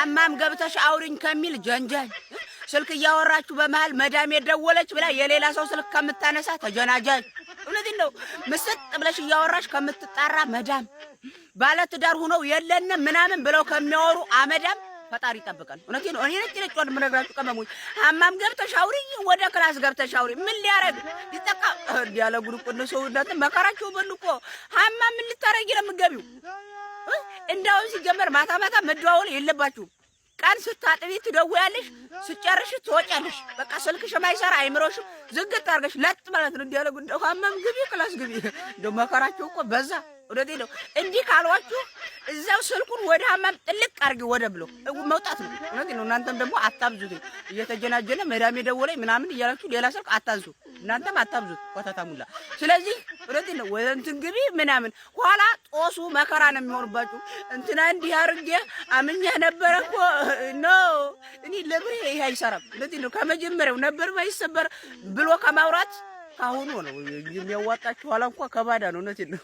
ሀማም ገብተሽ አውሪኝ ከሚል ጀንጀን፣ ስልክ እያወራችሁ በመሃል መዳም የደወለች ብላ የሌላ ሰው ስልክ ከምታነሳ ተጀናጃኝ። እውነቴን ነው። ምስጥ ብለሽ እያወራሽ ከምትጣራ መዳም፣ ባለትዳር ሁነው የለንም ምናምን ብለው ከሚያወሩ አመዳም ፈጣሪ ይጠብቀን። እውነቴን ነው። እኔ ነጭ ነጭ የምነግራችሁ ቅመሞች፣ ሀማም ገብተሽ አውሪኝ፣ ወደ class ገብተሽ አውሪ። ምን ሊያረግ ሊጠቃ እንዲህ ያለ ጉድ እኮ እነሱ እናንተ መከራቸው በሉ እኮ። ሀማም ምን ልታረጊ ነው የምትገቢው? እንዳውም ሲጀመር ማታ ማታ መደዋወል የለባችሁም። ቀን ስታጥቢ ትደውያለሽ፣ ስጨርሽ ትወጫለሽ። በቃ ስልክሽም አይሰራ አይምሮሽም ዝግት አድርገሽ ለጥ ማለት ነው። እንዲህ ያለ ጉድ ሀማም ግቢ class ግቢ። እንደው መከራቸው እኮ በዛ። እውነቴን ነው። እንዲህ ካልዋችሁ እዛው ስልኩን ወደ ሀማም ጥልቅ አድርጊ ወደ ብሎ መውጣት ነው። እውነቴን ነው። እናንተም ደግሞ አታብዙት። እየተጀናጀነ መዳሜ ደወለኝ ምናምን እያላችሁ ሌላ ስልክ አታንሱ። እናንተም አታብዙት ኮተታሙላ። ስለዚህ እውነቴን ነው። ወደ እንትን ግቢ ምናምን ኋላ ጦሱ መከራ ነው የሚሆንባችሁ። እንትና እንዲህ አድርጌ አምኜህ ነበረ እኮ። No፣ እኔ ለብሬ ይሄ አይሰራም። እውነቴን ነው። ከመጀመሪያው ነበር ባይሰበር ብሎ ከማውራት ካሁኑ ነው የሚያዋጣችሁ። ኋላ እንኳ ከባዳ ነው። እውነቴን ነው።